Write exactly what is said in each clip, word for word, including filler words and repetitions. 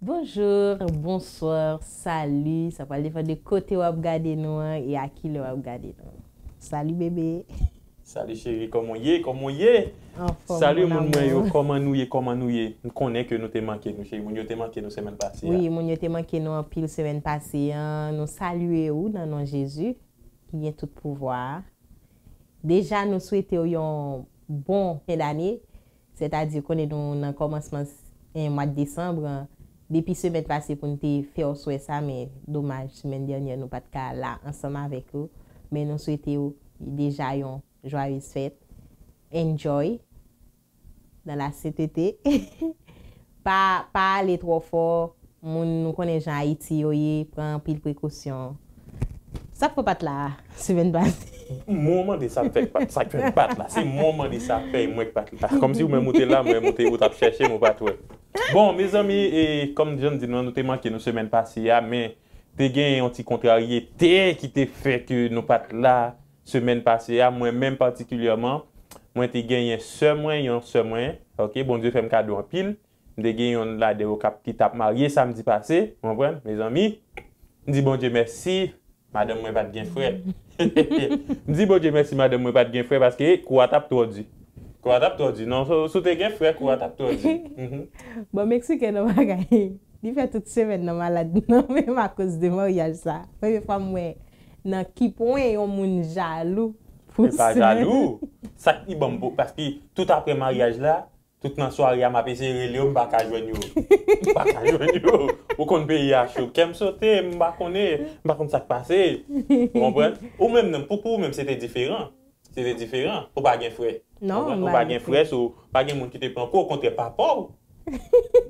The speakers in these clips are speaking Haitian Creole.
Bonjou, bonswa, sali. Sa pral depann de kote w ap gade nou an e a kilè w ap gade nou. Sali, bebe. Sali, cheri, kòman w ye? Kòman w ye? Anfòm. Sali, moun mwen yo, kòman nou ye? Kòman nou ye? M konnen ke nou te manke nou, cheri. Moun yo te manke nou semèn pase a. Wi, moun yo te manke nou anpil semèn pase an. Nou salye ou nan non Jezi ki gen tout pouvwa a. Deja, nou swete w yon bon fen dane, sètadi konnen nou nan kòmansman mwa desanm an. Depi semèn pase pou n te fè w swè sa, men domaj, semèn dènyè nou pa t ka la ansanm avèk ou. Men nou swete w deja yon joyeuses fêtes. Enjoy dans la sainteté. Pa, pa ale twò fò. Moun, nou konnen jan Ayiti yo ye, pran anpil prekosyon. Sa k fè w pa t la semèn pase? Mwen mande sa k fè, sa k fè m pa t la. Se mwen mande sa k fè mwen k pa t la. Kòmsi ou menm ou te la, mwen ou te, ou t ap chèche m, ou pa t wè. Bon, mezanmi, e kòm jan m di nou, nou te manke nou semèn pase a, men te gen yon ti kontraryete ki te fè ke nou pa t la semèn pase a. Mwen menm patikilyèman, mwen te genyen sè mwen, yon sè mwen, ok, Bondye fè m kado anpil. M te gen yonn ladan yo k ap, ki t ap marye samdi pase, w konprann, mezanmi. M di Bondye mèsi, madanm mwen pa t gen frè. M di Bondye mèsi, madanm mwen pa t gen frè, paske kou a t ap twò di. Kou a t ap twò di. Non, si w te gen frè, kou a t ap twò di. Mhm. Bon, m eksplike nou bagay. Li fè tout semèn nan malad nan, menm akoz de maryaj sa. Premye fwa m wè nan ki pwen yon moun jalou pou E pa sè. Jalou. Sa ki ban m, paske tout apre maryaj la, tout nan sware a, m ap eseye rele yo, m pa ka jwenn yo. M pa ka jwenn yo. Ou konn peyi a cho. Kè m sote, m pa konnen, m pa konn sa k pase. Ou konprann? Ou menm, nan, pou, pou ou menm, se te diferan. Se te diferan. Ou pa gen frè. Non, Ou m pa pa gen gen frè, so, pa gen moun ki te pran kou, okontrè, papa w.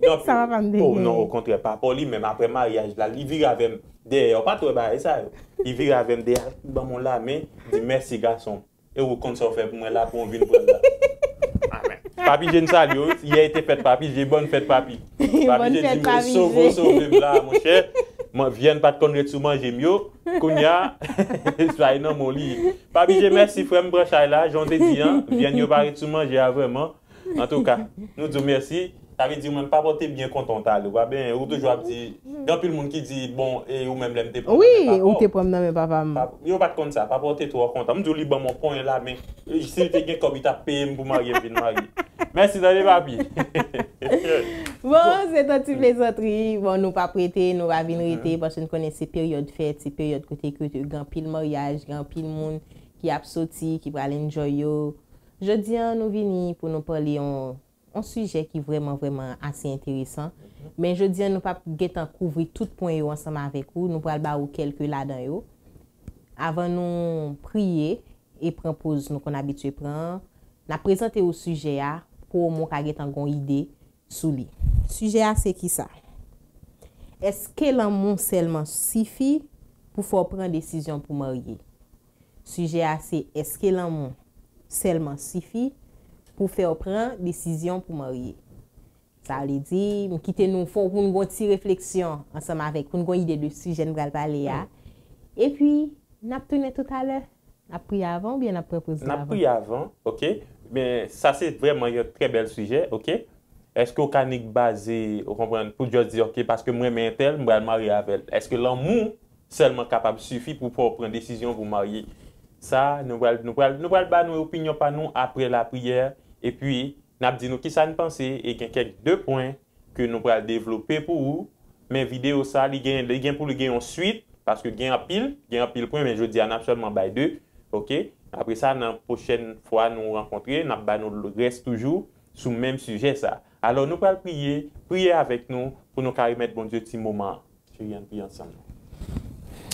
Donk, Sa papa m te oh, gen. Non, okontrè, papa w li menm, apre maryaj la, li vire avè m dèyè, ou pa t wè bagay sa yo. Li vire avè m dèyè, ban m yon lamen, di mèsi gason. E ou konn sa w fè pou mwen la, pou w vin pran la. Amen. Papi J, n salye w. Yè te fèt Papi J, bòn fèt Papi. Papi Bòn J fèt di, Papi sove w, J. Sove m la, monchè. Mwen, vyann pa t konn ret sou manje m yo. Kounye a, sa e nan men w li ye. Papi J, mèsi frè m, pran chay la, jan w te di an, vyann yo pa ret sou manje a vrèman. Antouka, nou di w mèsi. Sa vle di mwen, papa w te byen kontan w t ale. W pa byen, ou toujou ap di, gen anpil moun ki di, bon, e ou menm lè m te pran Wi, papa ou w. te pran m nan men papa m. Pap-, yo pa t konn sa. Papa w te twò kontan. M di w li ban m yon ponyen la, men si li te gen kòb, li t ap peye m pou marye m vin marye. Mèsi, tande, papi. Bon, se yon ti plezantri. Bon, nou p ap rete, nou pa vin rete, paske n konnen se peryòd fèt, se peryòd kote ke gen anpil maryaj, gen anpil moun ki ap soti, ki pral enjoy yo. Jodi a, nou vini pou nou pale yon, yon sijè ki vrèman, vrèman ase enteresan. Men jodi a, nou p ap gentan kouvri tout pwen yo ansanm avèk ou. Nou pral ba ou kèlke ladan yo. Avan nou priye e pran poz nou konn abitye pran an, n ap prezante ou sijè a pou omwen w ka gentan gen yon ide sou li. Sijè a se kisa? Èske lanmou sèlman sifi pou fè w pran desizyon pou marye? Sijè a se èske lanmou sèlman sifi pou fè w pran desizyon pou marye? Sa vle di, m kite nou fè pou n gen yon ti refleksyon ansanm avèk, pou n gen yon ide de sijè n pral pale a. Epi, n ap tounen toutalè. N ap priye avan oubyen n ap pran poz N ap avan? Priye avan, ok? Men sa se vrèman yon trè bèl sijè, ok? Èske w ka nik baze, ou konprann, pou just di, ok, paske m renmen entèl, m pral marye avè l. Èske lanmou sèlman kapab sifi pou fè w pran desizyon pou marye? Sa, nou pral, nou pral, nou pral ba nou opinyon pa nou apre lapriyè, epi n ap di nou kisa n panse, e gen kèk de pwen ke nou pral devlope pou ou. Men videyo sa, li gen, li gen pou li gen yon swit, paske gen anpil, gen anpil pwen, men jodi a n ap sèlman bay de, ok? Apre sa, nan pwochèn fwa nou rankontre, n ap ba nou rès toujou sou menm sijè sa. Alò, nou pral priye, priye avèk nou pou nou ka remèt Bondye ti moman an. Cheri, ann priye ansanm.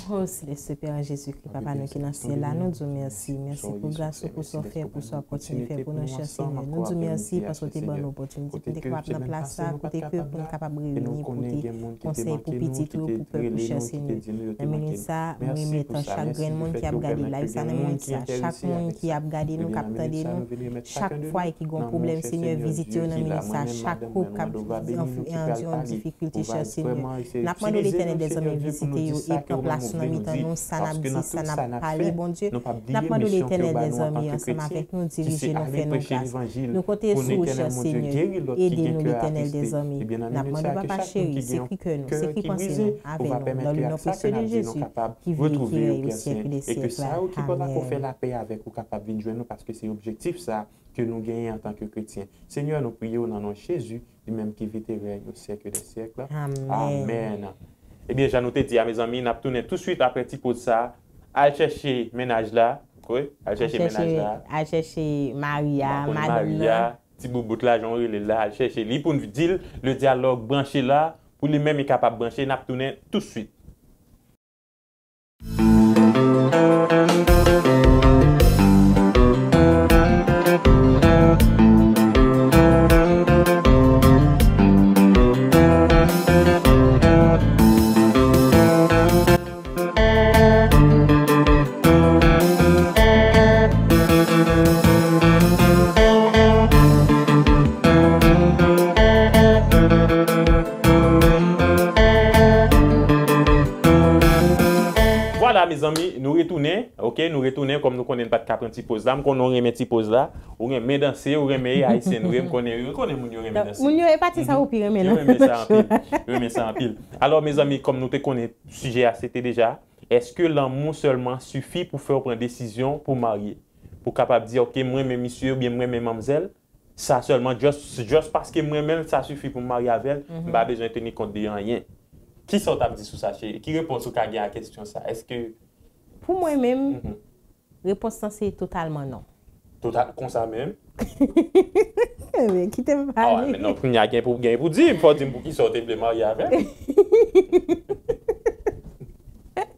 O Seleste Père Jezikri, Papa nou ki nan syèl la, nou di w mèsi. Mèsi pou gras ou, pou sa w fè, pou sa w ap kontinye fè pou nou, chè Senyè. Nou di w mèsi paske w te ban nou opòtinite pou n te kapab nan plas sa, kote ke pou n kapab reyini pou te konsèy pou pitit ou, pou pèp ou, chè Senyè. Nan minit sa, mwen remèt chak grenn moun ki ap gade live sa nan minit sa, chak moun ki ap gade nou, k ap tande nou, chak fwa e ki gen yon pwoblèm, Senyè, vizite yo nan minit sa, chak koup k ap andiran difikilte, chè Senyè. N ap mande w, Letènèl dèzame, vizite yo e pran plas Nan mitan nou, sa n ap di, sa n ap pale, Bondye, n ap mande w, Letènèl dèzami, ansanm avèk nou, dirije nou, fè nou gras. Nou konte sou ou, chè Senyè, ede nou, Letènèl dèzami. N ap mande w, Papa cheri, sekri kè nou, sekri panse nou avè nou, nan le non précieux de Jésus, ki viv, ki rèy au siècle des siècles. Amèn. Ke nou genyen antanke kretyen. Senyè, nou priye w nan non Jezi, li menm ki viv e rèy au siècle des siècles. Amèn. Amèn. Ebyen, jan nou te di a, mezanmi, n ap tounen touswit apre ti poz sa. Al chèche mennaj la. Wi, al chèche mennaj la. Al chèche mari a, madanm nan. Ti boubout la, jan w rele l la, al chèche li pou n di l le dyalòg branche la, pou li menm li kapab branche, n ap tounen touswit. Vwala, mezanmi, nou retounen, oke, nou retounen, kòm nou konnen n pa t ka pran ti poz la, m konnen w renmen ti poz la, ou renmen danse, ou renmen e ayisyen nou ye, m konnen, m konnen moun yo renmen danse. Moun yo, e pati sa ou pi renmen, non? Yo renmen sa anpil, yo renmen sa anpil. Alò, mezanmi, kòm nou te konnen sijè a, se te deja, èske lanmou sèlman sifi pou fè w pran desizyon pou w marye? Pou w kapab di, oke, m renmen misye oubyen m renmen manmzèl, sa sèlman, just, just paske m renmen l, sa sifi pou m marye avè l, m pa bezwen teni kont de anyen. Kisa w t ap di sou sa, cheri? Ki repons ou ka gen a kesyon sa? Èske... Pou mwen menm, repons lan se totalman non. Total, konsa menm? Ebyen, kite m pale. Ah, men non, kounye a gen pou, gen pou di, fò w di m poukisa w te vle marye avè l.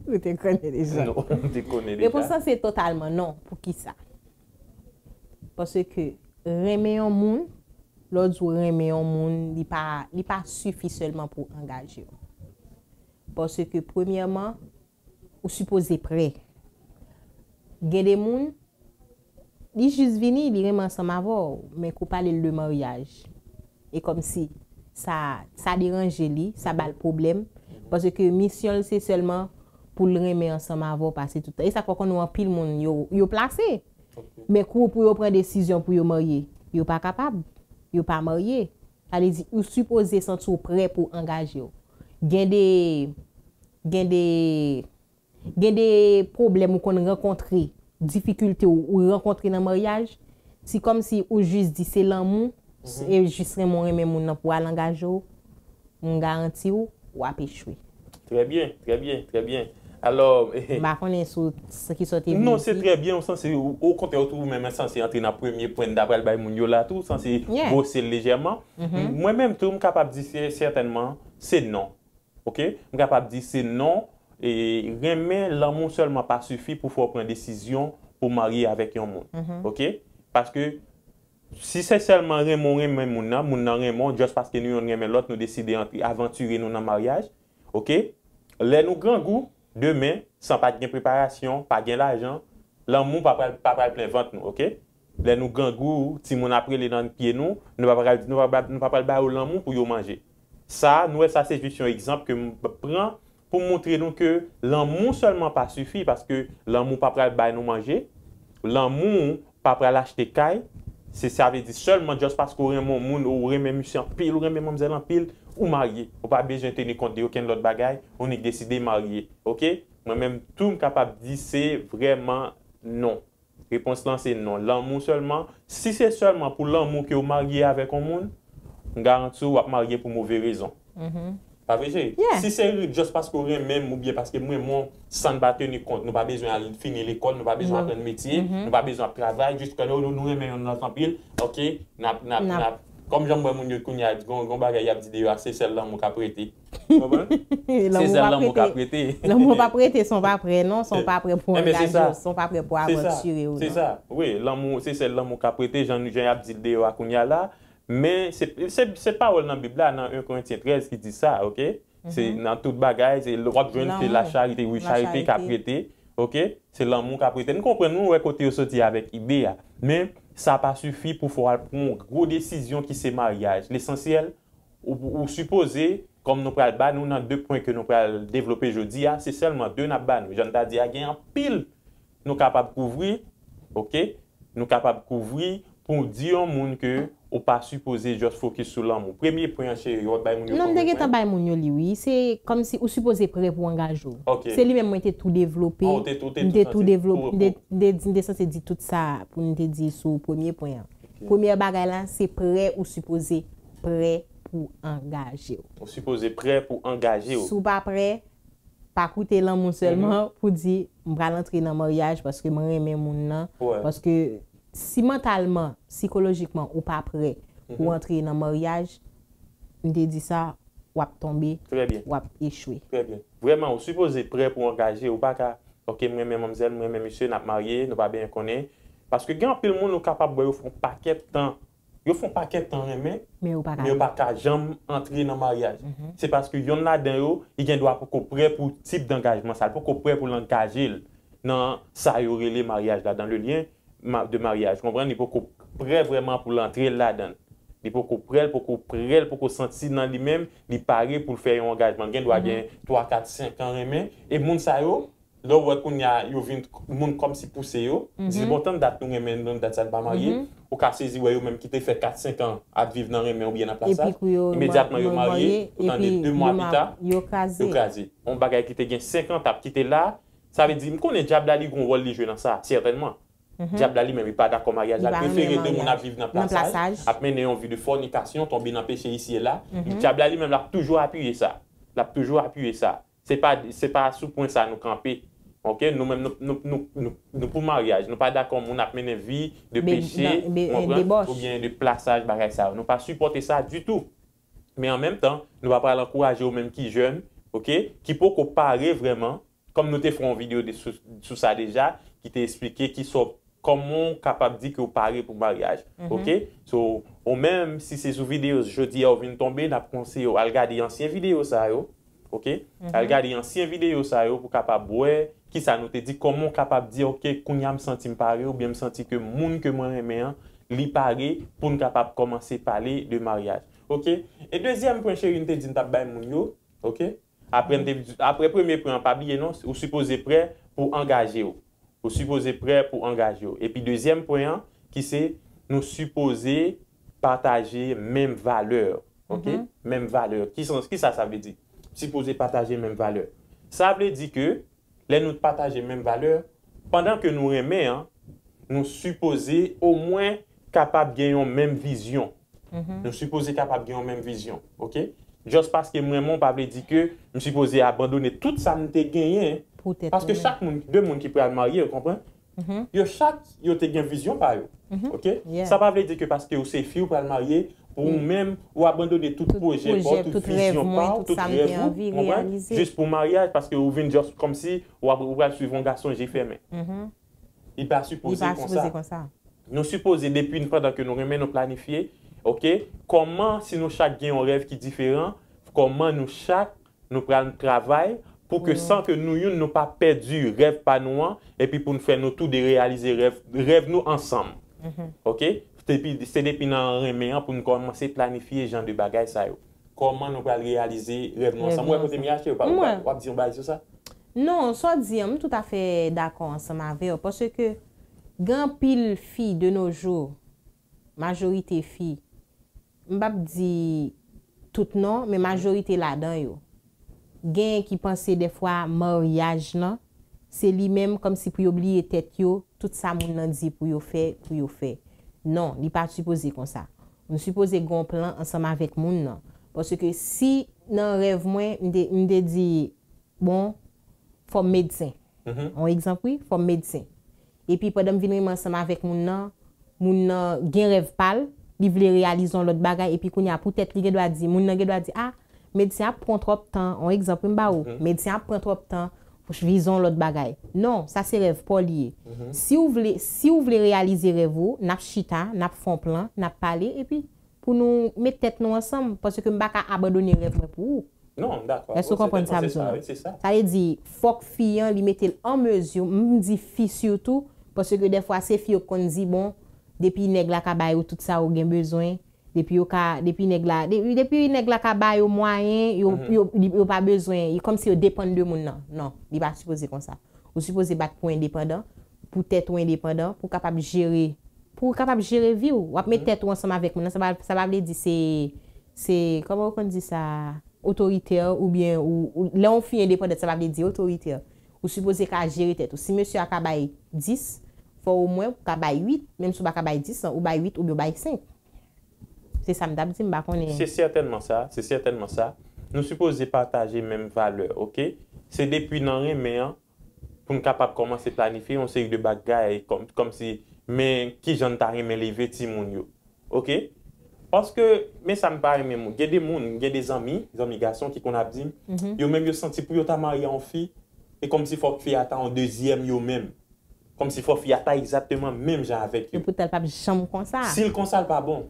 Ou te konnen deja. Non, ou te konnen deja. Repons lan se totalman non. Poukisa? Paske renmen yon moun, lè w di w renmen yon moun, li pa, li pa sifi sèlman pou w angaje w. Paske premyèman, ou sipoze prè. Gen de moun, li jis vini, li renmen ansanm avè w, men kou pale l de maryaj, e kòmsi sa, sa deranje li, sa ba l pwoblèm, paske misyon l se sèlman pou l renmen ansanm avè w, pase tout tan. E sa k fè w konnen anpil moun, yo, yo plase. Men kou pou yo pran desizyon pou yo marye, yo pa kapab. Yo pa marye. Sa vle di, ou sipoze santi w prè pou w angaje w. Gen de, gen de, gen de pwoblèm ou konn rankontre, difikilte ou, ou rankontre nan maryaj, si kòmsi ou jis di se lanmou, e jis renmen w renmen moun nan pou w al angaje w, m garanti w, w ap echwe. Trè byen, trè byen, trè byen. Alò, m pa konnen sou sa ki sa w te vle di. Non, se trè byen, ou sanse, o kontrè, ou tou menm sanse antre nan premye pwen n ta pral bay moun yo la tou, sanse bwose l lejèman. Mwen menm tou, m kapab di se, sètènman, se non. Oke? M kapab di se non, e renmen, lanmou sèlman pa sifi pou fè w pran desizyon pou w marye avèk yon moun. Oke? Paske si se sèlman renmen w renmen moun nan, moun nan renmen w, just paske nou youn renmen lòt, nou deside antre, avantire nou nan maryaj, oke? Lè nou grangou, demen, san pa t gen preparasyon, pa gen lajan, lanmou pa pral, pa pral plen vant nou, oke? Lè nou grangou, timoun ap rele nan pye nou, nou pa pral, nou pa, nou pa pral ba yo lanmou pou yo manje. Sa, nou wè sa se jis yon egzanp ke m pran pou montre nou ke lanmou sèlman pa sifi, paske lanmou pa pral bay nou manje, lanmou pa pral achte kay, se sa vle di sèlman just paske w renmen yon moun, ou renmen misye anpil, ou renmen manmzèl anpil, ou marye. Ou pa bezwen teni kont de okenn lòt bagay, ou nik deside marye. Oke? Mwen menm tou m kapab di se vrèman non. Repons lan se non. Lanmou sèlman. Si se sèlman pou lanmou ke w marye avèk yon moun, m garanti w, w ap marye pou move rezon. Pa vre, cheri? Si se just paske w renmen m oubyen paske m renmen w, san n pa teni kont, nou pa bezwen al fini lekòl, nou pa bezwen aprann metye, nou pa bezwen ap travay, jis ke nou, nou renmen youn lòt anpil, oke, n ap, n ap, n ap. Kòm jan m wè moun yo kounye a, gon, gon bagay y ap di deyò a, se sèl lanmou k ap rete. Ou konprann? Se sèl lanmou k ap rete. Lanmou p ap rete, si w pa prè non, si w pa prè pou angaje w, si w pa prè pou avantire w non. Se sa. Wi, lanmou, se sèl lanmou k ap rete, jan, jan y ap di l deyò a kounye a la. Men se, se, se pawòl nan Bib la, nan en Korentyen trèz ki di sa, oke? Se nan tout bagay, se, w ap jwenn se lacharite, wi, charite k ap rete, oke? Se lanmou k ap rete. Nou konprann, nou wè kote yo soti avèk ide a. Men sa pa sifi pou fè w al pran yon gwo desizyon ki se maryaj. Lesansyèl, ou, ou sipoze, kòm nou pral ba nou nan de pwen ke nou pral devlope jodi a, se sèlman de n ap ba nou. Jan n ta di a, gen anpil nou kapab kouvri, oke? Nou kapab kouvri pou di yon moun ke ou pa sipoze just focus sou lanmou. Premye pwen an, cheri, w ap bay moun yo Non, m te gentan bay moun yo li, wi. Se kòmsi ou sipoze prè pou angaje w. Ok. Se li menm mwen te tou devlope. Ah, ou te, ou te M tou te tou sanse devlope. pou, M te, pou m te di, m te sanse di tout sa pou m te di sou premye pwen an. Ok. Premye bagay la, se prè ou sipoze prè pou angaje w. Ou sipoze prè pou angaje w. Si w pa prè, pa koute lanmou sèlman pou di, "M pral antre nan maryaj paske mwen renmen moun nan." Wè. Paske si mantalman, sikolojikman, ou pa prè pou antre nan maryaj, m te di sa, w ap tonbe, Trè byen. w ap echwe. Trè byen. Vrèman, ou sipoze prè pou angaje, ou pa ka, "Ok, m renmen manmzèl, m renmen misye, n ap marye, nou pa byen konnen." Paske gen anpil moun ou kapab wè yo fè yon pakèt tan, yo fè yon pakèt tan renmen, Men yo pa ka men yo pa ka janm antre nan maryaj. Se paske yonn ladan yo, li gen dwa poko prè pou tip dangajman sa, li poko prè pou l angaje l nan sa yo rele maryaj la, dans le lien ma- de mariage, konprann? Li poko prè vrèman pou l antre ladan l. Li poko prè, l poko prè, l poko santi nan li menm, li pare pou l fè yon angajman. L gen dwa gen twa, kat, senk an renmen. E moun sa yo, lè w wè kounye a, yo vin moun kòmsi pouse yo, di, "Bon, tann dat nou renmen, tann dat sa n pa marye." Ou ka sezi wè yo menm ki te fè kat, senk an ap viv nan renmen oubyen nan plasaj. Epi kou yo Imedyatman yo ma- marye, marye, ou tande epi de mwa yo ma- pita, yo kraze. yo kraze. Yon bagay ki te gen senk an t ap kite la, sa vle di, m konnen dyab la li gon wòl li jwe nan sa, sètènman. Dyab la li menm, li pa dakò maryaj la, Li pa renmen prefere de moun ap maryaj. viv nan Nan plasaj, plasaj. ap mennen yon vi de fònikasyon, tonbe nan peche isi e la. Dyab la li menm, l ap toujou apiye sa. L ap toujou apiye sa. Se pa, se pa sou pwen sa nou kanpe. Ok? Nou menm, nou, nou, nou, nou, nou pou maryaj. Nou pa dakò moun ap mennen vi de Be- peche, nan- be- konprann? debòch. Oubyen de plasaj, bagay sa yo. Nou pa sipòte sa ditou. Men an menm tan, nou pa pral ankouraje ou menm ki jèn, ok, ki poko pare vrèman, kòm nou te fè yon videyo de, sou, sou sa deja, ki te esplike ki sòt, kòman w kapab di ke w pare pou maryaj. Ok? So, ou menm, si se sou videyo jodi a ou vin tonbe, n ap konseye w al gade ansyen videyo sa yo. Ok? Al gade ansyen videyo sa yo pou kapab wè kisa nou te di, kòman w kapab di, ok, kounye a m santi m pare, oubyen m santi ke moun ke mwen renmen an, li pare pou n kapab kòmanse pale de maryaj. Ok? E dezyèm pwen, cheri, n te di n t ap bay moun yo, ok? Apre, n te, apre premye pwen an, pa bliye non, ou sipoze prè pou angaje w. Ou sipoze prè pou angaje w. Epi dezyèm pwen an, ki se, nou sipoze pataje menm valè. Ok? Menm valè. Ki sans, kisa sa vle di? Sipoze pataje menm valè. Sa vle di ke, lè nou pataje menm valè, pandan ke nou renmen an, nou sipoze omwen kapab gen yon menm vizyon. Nou sipoze kapab gen yon menm vizyon, ok? Just paske m renmen w pa vle di ke m sipoze abandone tout sa m te genyen. Pou tèt Paske ou menm. chak moun, de moun ki pral marye, ou konprann? Yo chak, yo te gen vizyon pa yo, ok? Yeah. Sa pa vle di ke paske ou se fi, ou pral marye, pou ou menm, ou abandone tout Tout pwojè pa w, pwojè, tout tout rèv vizyon mwen, pa w, tout tout sa m te rèv ou, anvi konprann? reyalize. Jis pou maryaj, paske ou vin just kòmsi ou ap, ou pral swiv yon gason je fèmen. Li pa Li sipoze pa konsa. sipoze konsa. Nou sipoze, depi n, pandan ke nou renmen, nou planifye, ok, kòman, si nou chak gen yon rèv ki diferan, kòman nou chak, nou pral travay pou ke, san ke nou youn, nou pa pèdi rèv pa nou an, epi pou n fè nou tou de reyalize rèv, rèv nou ansanm. Ok? Se depi, se depi nan renmen an pou n kòmanse planifye jan de bagay sa yo. Kòman nou pral reyalize rèv nou Rèv ansanm? Ou wè nou kote ansanm. m ye a, cheri, w pa, w pa, Mwen. w ap di yon bagay sou sa? Non, sa w di an, m toutafè dakò ansanm avè w, paske gen anpil fi de nos jours, majorite fi, m p ap di tout non, men majorite ladan yo, genyen ki panse dèfwa maryaj lan, se li menm kòmsi pou yo bliye tèt yo, tout sa moun nan di pou yo fè, pou yo fè. Non, li pa sipoze konsa. M sipoze gen yon plan ansanm avèk moun nan. Paske si nan rèv mwen, m te, m te di, bon, fò m medsen. Yon egzanp, wi, fò m medsen. Epi pandan m vin renmen ansanm avèk moun nan, moun nan gen rèv pa l, li vle reyalize yon lòt bagay, epi kounye a poutèt li gen dwa di, moun nan gen dwa di, a, medsen ap pran twòp tan, yon egzanp, wi, m ba ou, medsen ap pran twòp tan pou vize yon lòt bagay. Non, sa se rèv pa w li ye. Si w vle, si w vle reyalize rèv ou, n ap chita, n ap fè yon plan, n ap pale, epi pou nou met tèt nou ansanm, paske m pa ka abandone rèv mwen pou ou. Non, m dakò. Èske w konprann sa m di w la? Wi, se sa. Sa vle di, fòk fi an, li mete l an mezi, m di fi sitou, paske dèfwa se fi yo k konn di, bon, depi nèg la ka bay ou tout sa ou gen bezwen, Depi yo ka, depi nèg la, de- depi nèg la ka ba yo mwayen, yo, yo, yo pa bezwen, e kòmsi yo depann de moun nan. Non, li pa sipoze konsa. Ou sipoze bat pou endepandan, pou tèt ou endepandan, pou kapab jere, pou kapab jere vi w. W ap met tèt ou ansanm avèk moun nan, sa pa, sa pa vle di se, se, kòman ou konn di sa, otoritè oubyen ou, ou, lè yon fi endepandant, sa pa vle di otoritè. Ou sipoze ka jere tèt ou. Si mesye a ka bay dis, fò omwen ou ka bay uit, menm si w pa ka bay dis lan, ou bay uit oubyen w bay senk. Se sa m t ap di, m pa konnen. Se sètènman sa, se sètènman sa. Nou sipoze pataje menm valè, oke? Se depi nan renmen an, pou n kapab kòmanse planifye yon seri de bagay, kòm, kòmsi, men kijan n ta renmen leve timoun yo, oke? Paske, men sa m pa renmen moun. Gen de moun, gen de zanmi, zanmi gason ki konn ap di m, yo menm yo santi pou yo ta marye a yon fi, e kòmsi fòk fi a ta yon dezyèm yo menm. Kòmsi fòk fi a ta egzakteman menm jan avèk yo. Epoutan l p ap janm konsa. Si l konsa, l pa bon.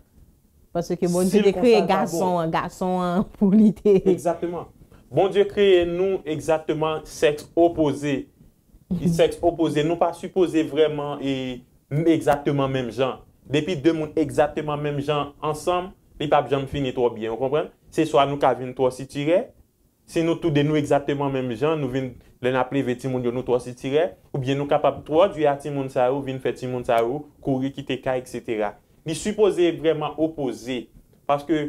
Paske Bondye te kreye gason an, gason an pou li te. Egzakteman. Bondye kreye nou egzakteman sèks opoze. Sèks opoze. Nou pa sipoze vrèman e, egzakteman menm jan. Depi de moun egzakteman menm jan ansanm, li p ap janm fini twò byen, ou konprann? Se swa nou ka vin twò sitirè, si nou toude nou egzakteman menm jan, nou vin, lè n ap leve timoun yo, nou twò sitirè, oubyen nou kapab twò di a timoun sa yo, vin fè timoun sa yo kouri kite kay, etsetera. Li sipoze vrèman opoze. Paske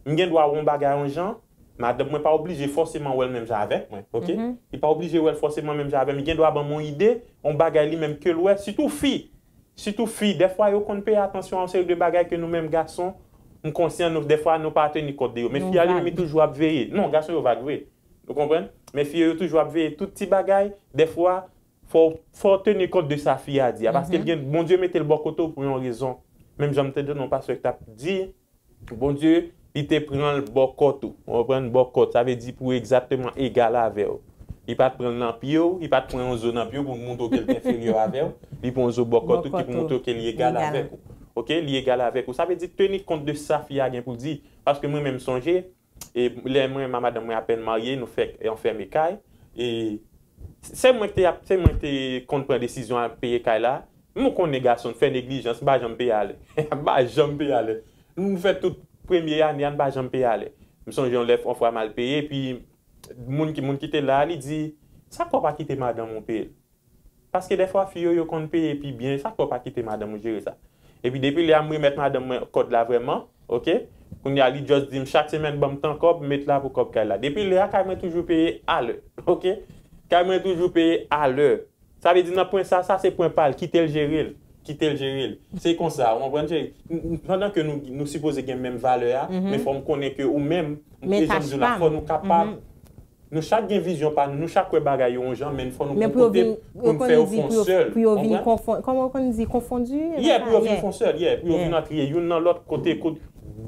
m gen dwa wè yon bagay yon jan, madanm mwen pa oblije fòseman wè l menm jan avèk mwen, oke? Li pa oblije wè l fòseman menm jan avèk m. Li gen dwa ban m yon ide, yon bagay li menm ke l wè, sitou fi. Sitou fi, dèfwa yo konn peye atansyon a yon seri de bagay ke nou menm gason, m konsyan nou, dèfwa nou pa teni kont de yo. Men fi a li menm, li toujou ap veye. Non, gason yo vag vre. Ou konprann? Men fi yo, yo toujou ap veye tout ti bagay. Dèfwa, fò, fò w teni kont de sa fi a di a. Paske l gen, Bondye mete l bò kote w pou yon rezon. Menm jan m te di nou, pastè k t ap di, Bondye, li te pran l bò kòt ou. Ou konprann? Bò kòt, sa vle di pou egzakteman egal avè w. Li pa t pran l nan pye w, li pa t pran yon zo nan pye w pou l montre w ke l te enferyè avè w. Li pran yon zo bò kòt ou ki pou montre w ke li egal avèk ou. Oke? Li egal avèk ou. Sa vle di teni kont de sa fi a gen pou l di. Paske mwen menm sonje, e lè mwen, ma madanm mwen apèn marye, nou fèk anfème kay. E se mwen ki te ap, se mwen ki te konn pran desizyon a peye kay la. M konnen gason fè neglijans, m pa janm peye alè. M pa janm peye alè. M fè tout premye ane a, m pa janm peye alè. M sonje yon lè, yon fwa m al peye, epi moun ki, moun ki te la a, li di, "Sa k fè w pa kite madanm ou peye l?" Paske dèfwa fi yo, yo konn peye pi byen, sa k fè w pa kite madanm ou jere sa? Epi depi lè a, m remèt madanm mwen kòd la vrèman, oke? Kounye a, li just di m chak semèn, "Ban m tan kòb, m met la pou kòb kay la." Depi lè a, kay mwen toujou peye alè, oke? Kay mwen toujou peye alè. Sa vle di nan pwen sa, sa se pwen pa l, kite l jere l. Kite l jere l. Se konsa, ou konprann, cheri? N-, n-, pandan ke nou, nou sipoze gen menm valè a, men fò m konnen ke ou menm, e jan m di w la, fò nou kapab, nou chak gen vizyon pa nou, nou chak wè bagay yo yon jan, men fò nou gon kote pou n fè yo fon sèl. Pou yo vin konfon-, kòman ou konn di, konfondi? Yeah, pou yo vin fon sèl, yeah, pou yo vin antre youn nan lòt kote, kote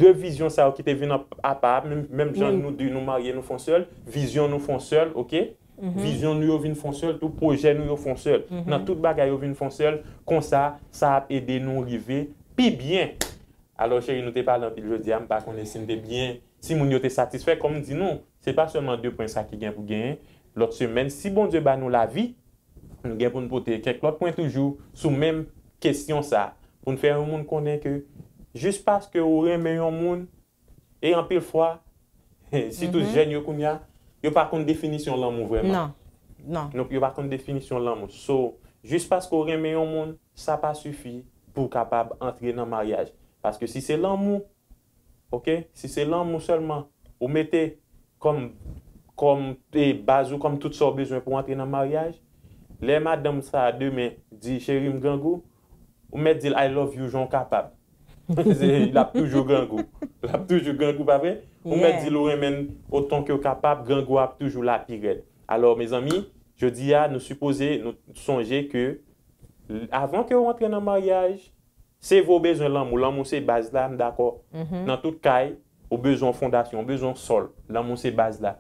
de vizyon sa yo ki te vin apa, menm, menm jan nou de, nou marye, nou fon sèl, vizyon nou fon sèl, oke? Vizyon nou yo vin fon sèl, tout pwojè nou yo fon sèl. Nan tout bagay yo vin fon sèl, konsa, sa ap ede nou rive pi byen. Alò, cheri, nou te pale anpil jodi a, m pa konnen si n te byen, si moun yo te satisfè, kòm m di nou, se pa sèlman de pwen sa ki gen pou genyen. Lòt semèn, si Bondye ba nou lavi, nou gen pou n pote kèk lòt pwen toujou sou menm kesyon sa, pou n fè yon moun konnen ke jis paske ou renmen yon moun, e anpil fwa, sitou jèn yo kounye a, yo pa konn definisyon lanmou vrèman. Non, non. Yo pa konn definisyon lanmou. So, jis paske w renmen yon moun, sa pa sifi pou w kapab antre nan maryaj. Paske si se lanmou, oke, si se lanmou sèlman, ou mete kòm, kòm, e, baz ou, kòm tout sa w bezwen pou w antre nan maryaj, lè madanm sa a demen di, "Cheri, m grangou," ou mèt di l, "I love you," jan w kapab. Se, l ap toujou grangou. L ap toujou grangou, pa vre? Ou mèt di l ou renmen l otan ke w kapab, grangou a ap toujou la pi rèd. Alò, mezanmi, jodi a, nou sipoze, nou sonje ke, avan ke w antre nan maryaj, se vre w bezwen lanmou. Lanmou se baz la, m dakò. Nan tout kay, ou bezwen yon fondasyon, ou bezwen yon sòl. Lanmou se baz la.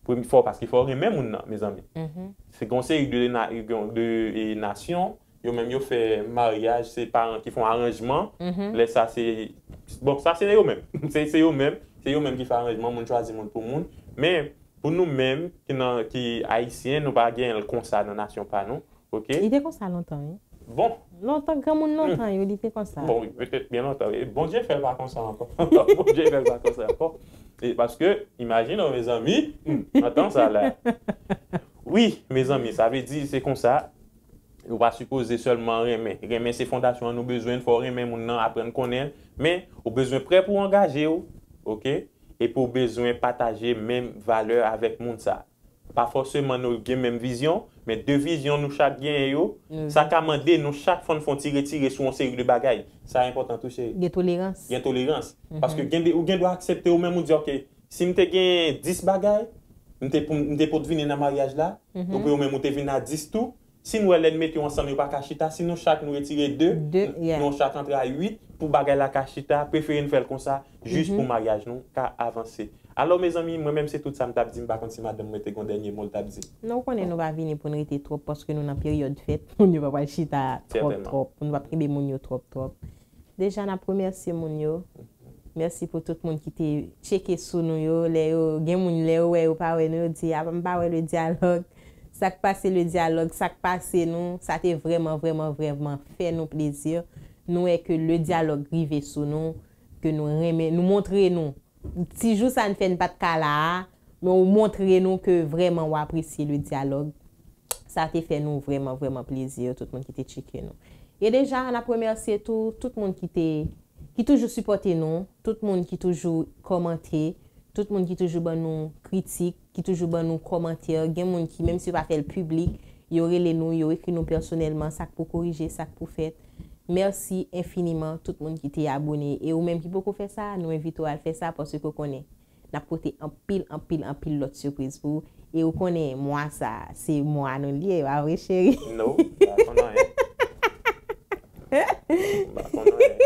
Premye, fò, paske fò w renmen moun nan, mezanmi. Se gon seri de, na- de, e, nasyon, yo menm yo fè maryaj, se paran ki fè yon aranjman. Lè sa se, bon, sa se yo menm. Se, se yo menm. Se yo menm ki fè aranjman, moun chwazi moun pou moun. Men, pou nou menm, ki nan, ki ayisyen, nou pa genyen l konsa nan nasyon pa nou. Oke? Li te konsa lontan, wi. Bon, Lontan, granmoun lontan yo, li te konsa. Bon, wi, petèt byen lontan. E Bondye fè l pa konsa ankò. Bondye fè l pa konsa ankò. E paske, imajine w, mezanmi, hmm, nan tan sa la. Wi, mezanmi, sa vle di, se konsa. Ou pa sipoze sèlman renmen. Renmen se fondasyon an, nou bezwen, fò w renmen moun nan, aprann konnen l. Men, ou bezwen prè pou w angaje w, oke? Epi w bezwen pataje menm valè avèk moun sa. Pa fòseman nou gen menm vizyon, men de vizyon nou chak genyen yo, sa ka mande nou chak fò n fè yon ti retire sou yon seri de bagay. Sa enpòtan tou, cheri. Gen tolerans. Gen tolerans. Paske gen de, ou gen dwa aksepte ou menm ou di, oke, si m te gen dis bagay, m te, pou- m te pot vini nan maryaj la, epi ou menm ou te vin a dis tou, si n wè lè n mete yo ansanm, yo pa ka chita, si nou chak nou retire de, De, yeah. Nou chak antre a uit, pou bagay la ka chita, prefere n fè l konsa, jis pou maryaj nou ka avanse. Alò, mezanmi, mwen menm se tout sa m t ap di, m pa konn si madanm mwen te gen yon dènye mo l t ap di. Non, ou konnen nou pa vini pou n rete twòp paske nou nan peryòd fèt. Moun yo pa pral chita twòp Sètènman. Twòp. Nou p ap kenbe moun yo twòp twòp. Deja, n ap remèsye moun yo. Mèsi pou tout moun ki te tcheke sou nou yo. Lè yo, gen moun lè yo wè yo pa wè nou, yo di, "A, m pa wè le dyalòg. Sa k pase le dyalòg? Sa k pase nou?" Sa te vrèman, vrèman, vrèman fè nou plezi. Nou wè ke le dyalòg rive sou nou, ke nou renmen, nou montre nou. Ti jou sa n fè n pa t ka la a, men ou montre nou ke vrèman ou apresye le dyalòg. Sa te fè nou vrèman, vrèman plezi, tout moun ki te tcheke nou. E deja, n ap remèsye tou, tout moun ki te, ki toujou sipòte nou, tout moun ki toujou kòmante, tout moun ki toujou ban nou kritik, ki toujou ban nou kòmantè. Gen moun ki, menm si yo pa fè l piblik, yo rele nou, yo ekri nou pèsonèlman, sa k pou korije, sa k pou fèt. Mèsi enfiniman, tout moun ki te abone. E ou menm ki poko fè sa, nou envite w al fè sa, paske ou konnen, n ap pote anpil, anpil, anpil lòt sipriz pou ou. E ou konnen, mwa sa, se mwa nou li ye, pa vre, cheri? No, m pa konn anyen. M pa konn anyen.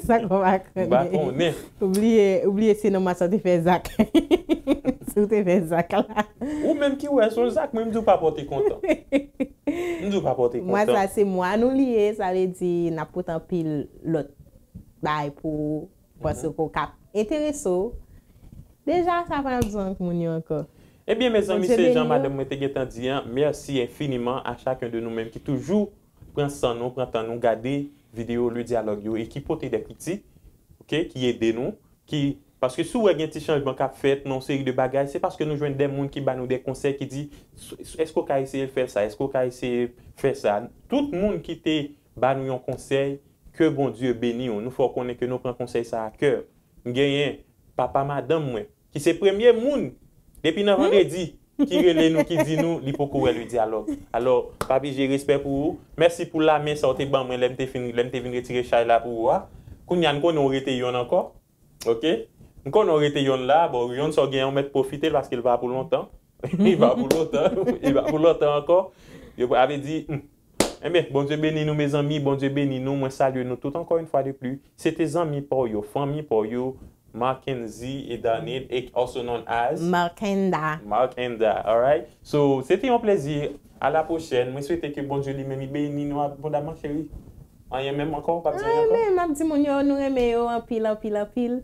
Sa k ou pa M pa konnen? Konnen. Ou bliye, ou bliye se nan mwa sa w te fè zak. Si w te fè zak la. Ou menm ki wè, se yon zak, mwen, m di w pa pòte kontan. M di w pa pòte Mwa kontan. Sa se mwa nou li ye, sa vle di n ap pote anpil lòt bay pou ou, paske ou ka enterese w. Deja, sa pa ap zon ak moun yo ankò. Ebyen, mezanmi, Bondye se beni jan yo. Madanm mwen te gentan di an, merci infiniment à chacun de nous menm ki toujou pran san nou, pran tan nou gade videyo Le Dialogue yo e ki pote de kritik, oke, ki ede nou, ki, paske si w wè gen ti chanjman k ap fèt nan yon seri de bagay, se paske nou jwenn de moun ki ba nou de konsèy, ki di, èske w ka eseye fè sa, èske w ka eseye fè sa. Tout moun ki te ba nou yon konsèy, ke Bondye beni w. Nou fè w konnen ke nou pran konsèy sa a kè. M genyen papa madanm mwen, ki se premye moun, depi nan vandredi, ki rele nou, ki di nou li poko wè Le Dialogue. Alò, Papi G, respè pou ou. Mèsi pou lamen sa w te ban mwen lè m te fin, lè m te vin retire chay la pou ou a. Kounye a, n konnen w rete yonn ankò. Oke? M konnen w rete yonn la. Bon, yonn sa w genyen, w mèt pwofite l paske l pa pou lontan. Li pa pou lontan. Li pa pou lontan ankò. Yo pa vle di, hmm. Enben, Bondye beni nou, mezanmi. Bondye beni nou. Mwen salye nou tout encore une fois de plus. Se te zanmi pa w yo, fanmi pa w yo, Mackenzie e Darnid, e also known as Markenda. Markenda, alright? So, se te yon plezi. A la pwochèn. Mwen swete ke Bondye li menm li beni nou abondamman, cheri. Anyen menm ankò, w p ap di anyen Ay, ankò? Men m ap di moun yo, nou renmen yo anpil, anpil, anpil.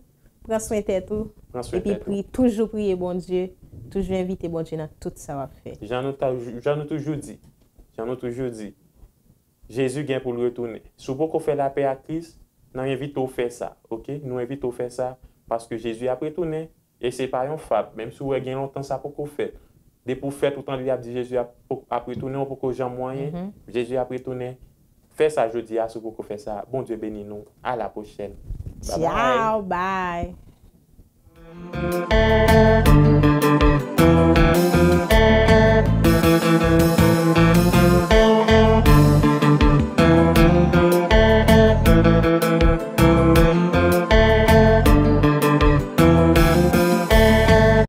Pran swen tèt ou. Pran swen Epi tèt ou. pri, toujou priye Bondye. Toujou envite Bondye nan tout sa w ap fè. Jan nou, ta- jan nou toujou di, jan nou toujou di, Jezi gen pou l retounen. Si w poko fè lapè ak Kris, n ap envite w fè sa, oke? Nou envite w fè sa, paske Jezi ap retounen, e se pa yon fab, menm si w wè gen lontan sa poko fèt. Depi w fèt, ou tande y ap di Jezi ap, ap retounen, ou poko janm wè anyen. Jezi ap retounen. Fè sa jodi a, si w poko fè sa. Bondye beni nou. A la pwochèn. Bye bye. Tchao, bye.